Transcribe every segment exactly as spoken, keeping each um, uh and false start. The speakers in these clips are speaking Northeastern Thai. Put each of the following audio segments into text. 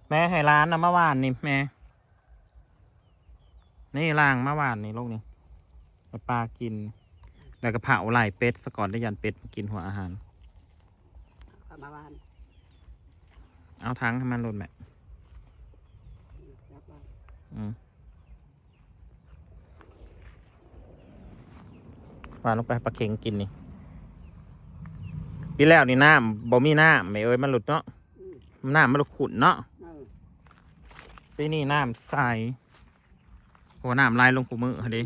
แม่ให้ร้านนะเมื่อวานนี่แม่ นี่ล่างเมื่อวานนี่ลูกนี่ให้ปลากิน แล้วก็เผาไล่เป็ดสะก่อนได้ยันเป็ดมากินหัวอาหาร กลับมาบ้าน เอาทั้งให้มันหล่นแม่ กลับบ้าน อืมวางลงไปให้ปลาเข็งกินนี่ปีแล้วนี่น้ำบ่มีน้ำแม่เอ้ยมันหลุดเนาะ อืม น้ำมันหลุดขุ่นเนาะ เออ ปีนี้น้ำใสเพราะว่าน้ำไหลลงคู่มือเด้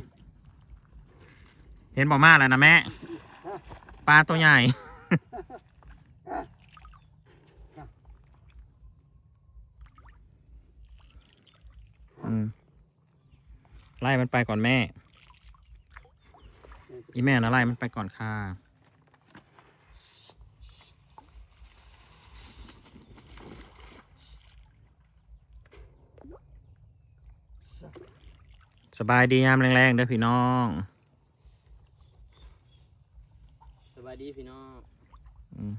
เห็นบ่มาแล้วนะแม่ปลาตัวใหญ่อืมไล่มันไปก่อนแม่ อีแม่นะไล่มันไปก่อนค่ะ สบายดียามแรงๆเด้อพี่น้อง สบายดีพี่น้อง อืม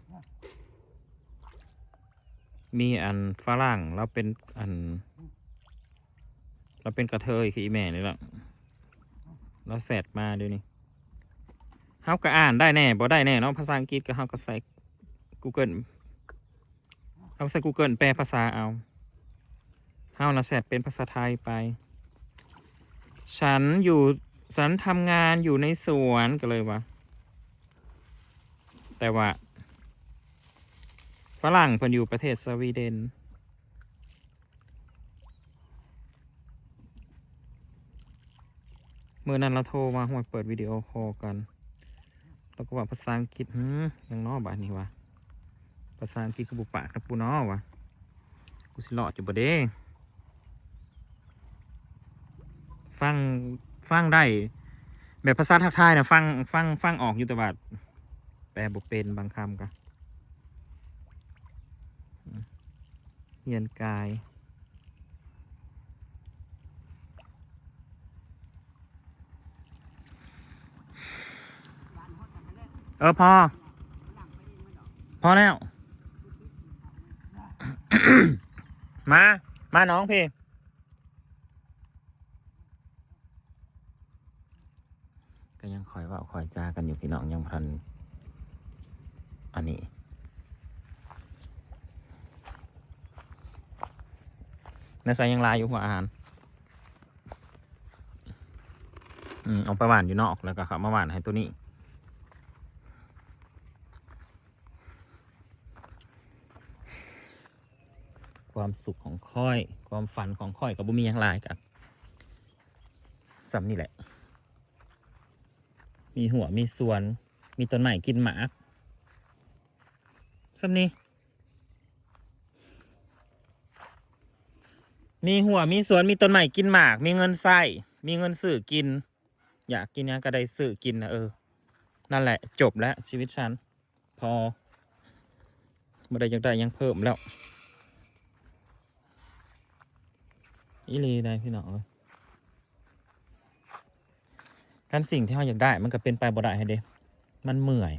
มีอันฝรั่งแล้วเป็นอัน แล้วเป็นกระเทยคืออีแม่นี่แหละแล้วแซดมาเดี๋ยวนี้เฮาก็อ่านได้แน่บ่ได้แน่เนาะภาษาอังกฤษก็เฮาก็ใส่ Google เฮาใส่ Google แปลภาษาเอาเฮานะแซดเป็นภาษาไทยไป ฉันอยู่ฉันทำงานอยู่ในสวนก็เลยว่า แต่ว่า ฝรั่งเพิ่นอยู่ประเทศสวีเดนเมื่อนั้นเราโทรมาห่วยเปิดวิดีโอคอลกัน แล้วก็ว่าภาษาอังกฤษหืมยังน้อบาดนี้วะภาษาอังกฤษคือบุปผากับปูน้อวะกูสิเลาะอยู่บ่เด้ฟังฟังได้ แบบภาษาทักทายนะฟังฟังฟังออกอยู่แต่ว่าแปลบ่เป็นบางคำก็เฮียนกาย เออพอ พอแล้ว มา มาน้องพี่ ก็ยังคอยเว้าคอยจากันอยู่พี่น้องยังพัน อันนี้ในสายยังหลายอยู่หัวอาหาร อืมเอาไปหว่านอยู่นอกแล้วก็เขามาหว่านให้ตัวนี้ ความสุขของข้อย ความฝันของข้อยก็บ่มีหยังหลายกันส่ำนี่แหละ มีหัวมีสวน มีต้นไม้กินหมากส่ำนี้ มีหัวมีสวนมีต้นไม้กินหมาก มีเงินใช้มีเงินซื้อกิน อยากกินหยังก็ได้ซื้อกินนะเออ นั่นแหละจบแล้วชีวิตฉัน พอบ่ได้อยากได้หยังเพิ่มแล้ว อีหลีได้พี่น้องเอ้ยคันสิ่งที่เราอยากได้มันก็เป็นไปบ่ได้ให้เด้ มันเมื่อย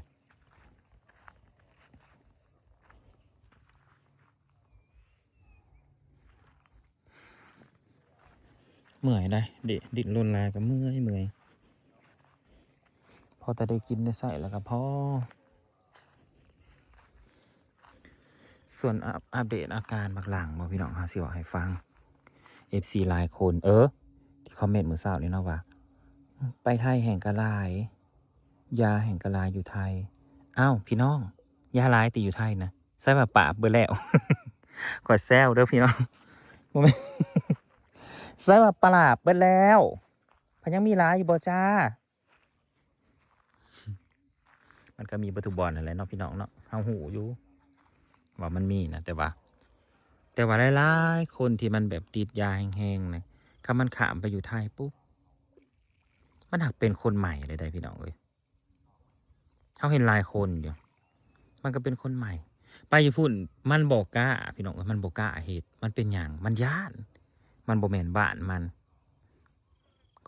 เมื่อยได้เดะดิ้นรนหลายก็เมื่อยเมื่อยพอแต่ได้กินได้ใช้แล้วก็พอ ส่วนอัปอัปเดตอาการบักหลังบ่พี่น้องเฮาสิเว้าให้ฟัง เอฟซี หลายคน เออ ที่คอมเมนต์มื้อเช้านี่เนาะว่า ไปไทยแฮ่งกะหลาย ยาแฮ่งกะหลายอยู่ไทย อ้าวพี่น้อง ยาหลายติอยู่ไทยนะ ใส่ว่าปราบเบิดแล้ว ข้อยแซวเด้อพี่น้อง บ่แม่น ใส่ว่าปราบเบิดแล้ว พันยังมีหลายอยู่บ่จ้า มันก็มีเบิดทุกบ่อนนั่นแหละเนาะพี่น้องเนาะ เฮาฮู้อยู่ ว่ามันมีนะ แต่ว่า แต่ว่าหลายๆคนที่มันแบบติดยาแฮงๆนะ คันมันข้ามไปอยู่ไทยปุ๊บ มันหักเป็นคนใหม่เลยได้พี่น้องเอ้ย เฮาเห็นหลายคนอยู่ มันก็เป็นคนใหม่ ไปอยู่พุ้น มันบ่กล้า พี่น้องเอ้ย มันบ่กล้าเฮ็ด มันเป็นหยัง มันย้าน มันบ่แม่นบ้านมัน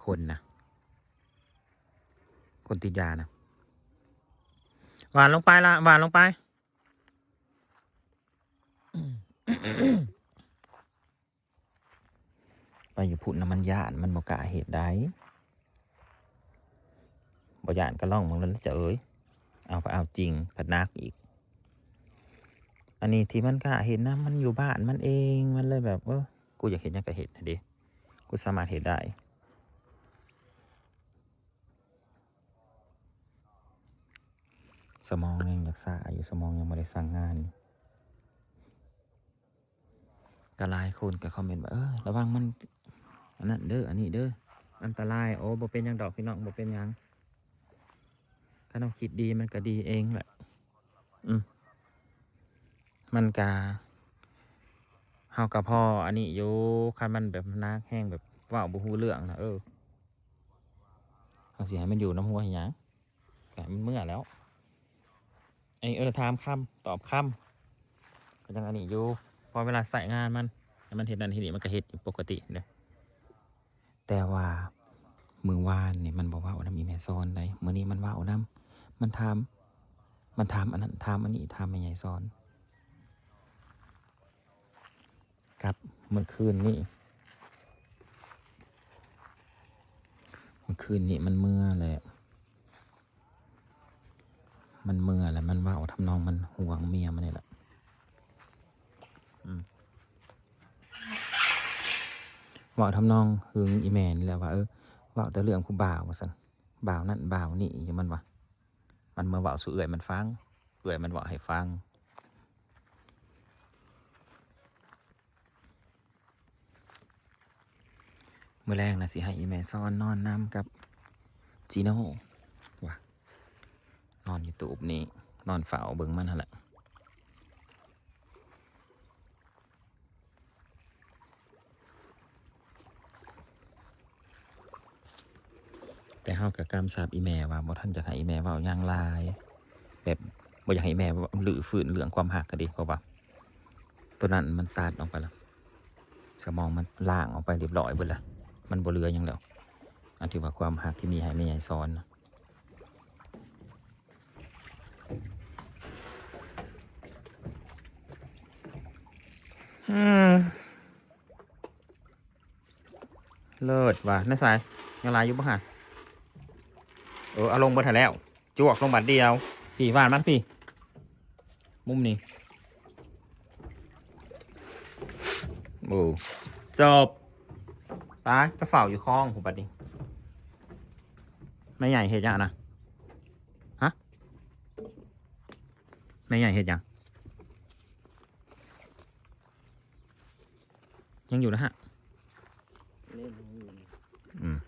คนนะ คนติดยานะ หว่านลงไปละ หว่านลงไป อยู่พุ้นนะมันย้าน มันบ่กล้าเฮ็ดได้ บ่ย้านก็ลองมึงแล้วจะเอ้ย เอาไปเอาจริง ผัดหนักอีก อันนี้ที่มันกล้าเฮ็ดนะ มันอยู่บ้านมันเอง มันเลยแบบ เออ กูอยากเฮ็ดหยังก็เฮ็ดเด้ กูสามารถเฮ็ดได้ สมองยังอยากซ่าอยู่ สมองยังบ่ได้สั่งงาน ก็หลายคนก็คอมเมนต์ว่า เออ ระวังมัน อันนั้นเด้อ อันนี้เด้อ อันตราย โอ้ บ่เป็นหยังดอกพี่น้อง บ่เป็นหยัง คันเฮาคิดดีมันก็ดีเองแหละ อืม มันกะ เฮากะพออันนี้อยู่ คันมันแบบหนักแฮงแบบเว้าบ่ฮู้เรื่องนะ เออ เฮาสิให้มันอยู่นำหัวเฮ็ดหยัง ก็ให้มันเมือแล้ว ไอ้ เออ ถามคำ ตอบคำ ก็จั่งอันนี้อยู่ พอเวลาใช้งานมัน ให้มันเฮ็ดนั่นเฮ็ดนี่ มันก็เฮ็ดอยู่ปกติเด้ แต่ว่ามื้อวานนี่มันบ่เว้านำอีแม่สอนใด มื้อนี้มันเว้านำ มันถาม มันถามอันนั้น ถามอันนี้ ถามแม่ใหญ่สอน กับมื้อคืนนี้ มื้อคืนนี้มันเมือแหละ มันเมือแหละ มันเว้าทำนองมันหวงเมียมันนี่แหละ อืม เว้าทำนองหึงอีแม่นี่แหละว่า เออ เว้าแต่เรื่องผู้บ่าวว่าซั่น บ่าวนั่นบ่าวนี่อยู่มันว่า มันมาเว้าสู่เอื้อยมันฟัง เอื้อยมันเว้าให้ฟัง มื้อแลงน่ะสิให้อีแม่สอนนอนนำกับจีโน่ว่ะ นอนอยู่ตูบนี่ นอนเฝ้าเบิ่งมันหั่นแหละ แต่เฮากะกำชับอีแม่ว่าบ่ทันอยากให้อีแม่เว้าหยังหลาย แบบบ่อยากให้อีแม่รื้อฟื้นเรื่องความฮักก็ดี เพราะว่า ตัวนั้นมันตัดออกไปแล้ว สมองมันล้างออกไปเรียบร้อยเบิดแล้ว มันบ่เหลือหยังแล้ว อันที่ว่าความฮักที่มีให้แม่ใหญ่สอนนะ อืม เลิศว่ะ น้าสาย ยังหลายอยู่บ่ฮะ เออ เอาลงเบิดหั้นแล้ว จวกลงบาดเดียว พี่ หว่านมันพี่ มุมนี้ โอ้ จบ ไป ไปเฝ้าอยู่คลองพู้นบัดนี้ แม่ใหญ่เฮ็ดหยังนะ ฮะ แม่ใหญ่เฮ็ดหยัง ยังอยู่นะฮะ เล่นของอยู่นี่ อืม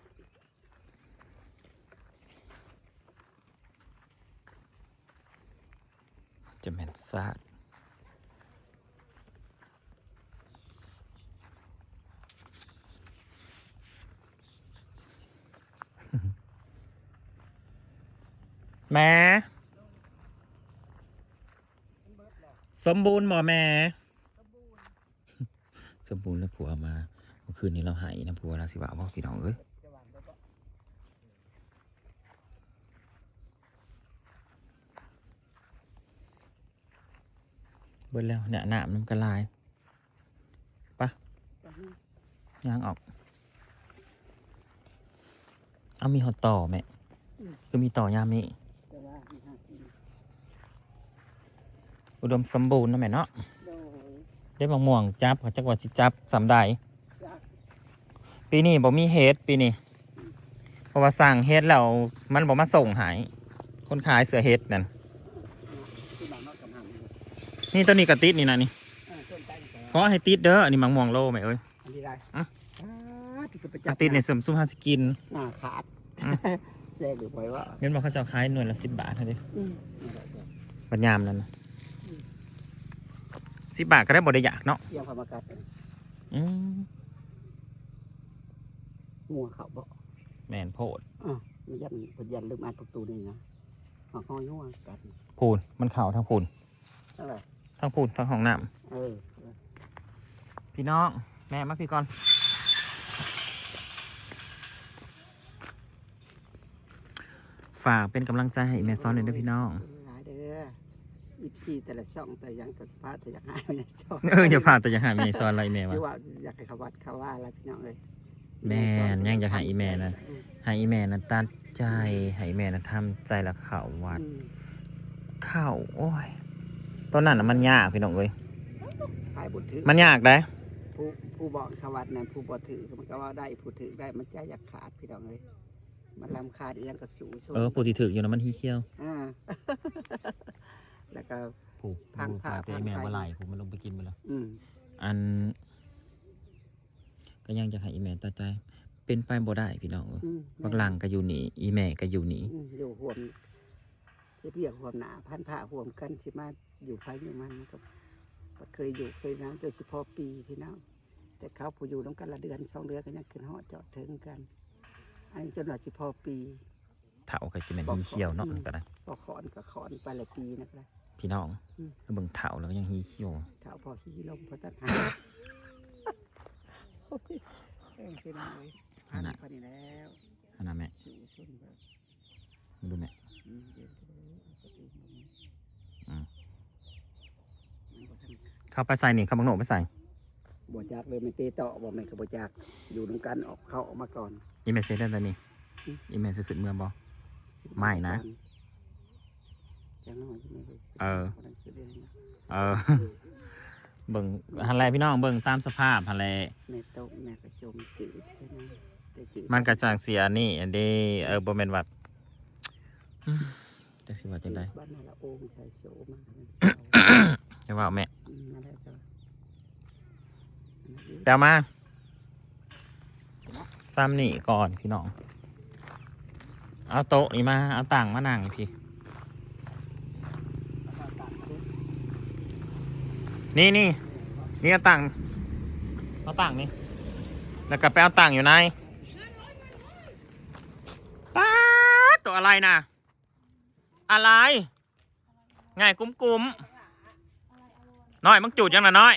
จะแม่นซาด แม่ สมบูรณ์บ่แม่ สมบูรณ์แล้วผัวมา เมื่อคืนนี้เราหายนะผัวเราสิว่าบ่พี่น้องเอ้ย เบิดแล้วเนี่ย น้ำน้ำกระลาย ปะ ย่างออก เอามีฮอตต่อแม่ อืม คือมีต่อยามนี้ แต่ว่ามันหากิน อุดมสมบูรณ์เนาะแม่เนาะ โดย ได้มะม่วงจับ จักว่าสิจับส่ำใด จ้ะ ปีนี้บ่มีเห็ดปีนี้ เพราะว่าสั่งเห็ดแล้วมันบ่มาส่งให้ คนขายเสื้อเห็ดนั่น ที่บ้านนอกกำหัง นี่ตัวนี้ก็ติดนี่นะนี่ เออ ต้นไก่นี่ก็ ขอให้ติดเด้อ อันนี้มะม่วงโลแม่เอ้ย อันนี้ได้ อ่ะ อ่า ที่สุดประจั อันติดนี่ซุมซุมหาสิกิน หน้าขาด อืม แซ่บหรือไงวะ เห็นบอกเขาเจ้าขายหน่วยละสิบบาทเท่านี้ อืม นี่แหละจ้ะ บัดยามนั้นนะ อืม สิบบาทก็ได้บ่ได้อยากเนาะ เที่ยงพามากัดกัน อืม งัวเขาบ่ แม่นโพด อ่ะ มันยัน มันยันลืมอัดประตูนี่นะ เอาห้อยงัวกัด พูน มันเข้าทางพูน อะไร ทางพูน ทางห้องน้ำ เออ พี่น้อง แม่มาพี่ก่อน ฝากเป็นกำลังใจให้แม่ซ้อนหน่อยเด้อพี่น้อง หลายเด้อ เอฟซี แต่ละช่อง แต่ยังแต่สภาพแต่อยากให้แม่ซ้อน เออ อย่าพลาดแต่อยากให้แม่ซ้อนอะไรแม่วะ คือว่าอยากให้เขาวัดเขาว่าอะไรพี่น้องเอ้ย แม่น ยังอยากให้อีแม่นะ ให้อีแม่นะตัดใจ ให้อีแม่นะทำใจแล้วเข้าวัด อืม เข้า โอ้ย ตอนนั้นน่ะมันยากพี่น้องเอ้ย ขายบ่ถืก มันยากเด้ ผู้ ผู้บอกเข้าวัดนั่น ผู้บ่ถืกมันก็ว่าได้ ผู้ถืกได้มันใจอยากขาดพี่น้องเอ้ย มันรำคาญอีหยังก็สู้ชน เออ ผู้ที่ถืกอยู่นะมันฮีเขียว อ่า แล้วก็ ผู้ พัง ผู้ ผ้า พาแต่ พัง แม่ ผ้า บ่ไหล ผู้มันลงไปกินไปแล้ว อืม อัน ก็ยังจะให้อีแม่ตัดใจ เป็นไปบ่ได้พี่น้องเอ้ย อืม บักหลังก็อยู่นี่ อีแม่ก็อยู่นี่ อืม อยู่ร่วม เฮ็ดเวียกร่วมหน้า พันผ้าร่วมกัน สิมาอยู่ไผอยู่มัน มันก็ ก็เคยอยู่เคยนำ จนสิพอปีพี่น้อง แต่เขาผู้อยู่นำกันละเดือนสองเดือนก็ยังขึ้นฮอดจอดถึงกัน อันนี้จนว่าสิพอปี เฒ่าก็จะแม่นฮีเขียวเนาะ อืม มันก็ได้ พอขอนก็ขอนไปละปีนั่นแหละ พี่น้อง อืม เบิ่งเฒ่าแล้วก็ยังฮีเขียว เฒ่าพอฮีลมพอตัดหา เออ พี่น้องเอ้ย นั่นน่ะ พันพอดีแล้ว อันนั้นแม่ สู้ชนไป ดูแม่ อืม เดี๋ยวจะไปเอาตัวเองลง อืม มันบ่ทัน เข้าไปใส่นี่ เข้าบักโหนกไปใส่ บ่จักเลย แม่นเตะต่อบ่ แม่นก็บ่จัก อยู่นำกัน ออก เข้าออกมาก่อน อีแม่เสร็จแล้วตอนนี้ อืม อีแม่สิขึ้นเมืองบ่ ไม่นะ จังหน่อยแม่ก็ เออ กำลังสิเดินนะ เออ เบิ่งหั่นแหละพี่น้อง เบิ่งตามสภาพหั่นแหละ แม่ตกแม่ก็จมจืดใช่ไหม แต่จืด มันก็จั่งสิอันนี้อันเด้ เออ บ่แม่นว่า จักสิว่าจั่งใด บ้านนาละโองใส่โสมัน จะว่าแม่ อืม นั่นแหละจ้ะ แปลมา ซ้ำนี่ก่อนพี่น้อง เอาโต๊ะนี่มา เอาตังมานั่งพี่ นี่ นี่ นี่เอาตัง เอาตังนี่ แล้วก็ไปเอาตังอยู่ใน ป๊าด ตัวอะไรนะ อะไร ไงกุ้มกุ้ม น้อย มึงจูดยังนะน้อย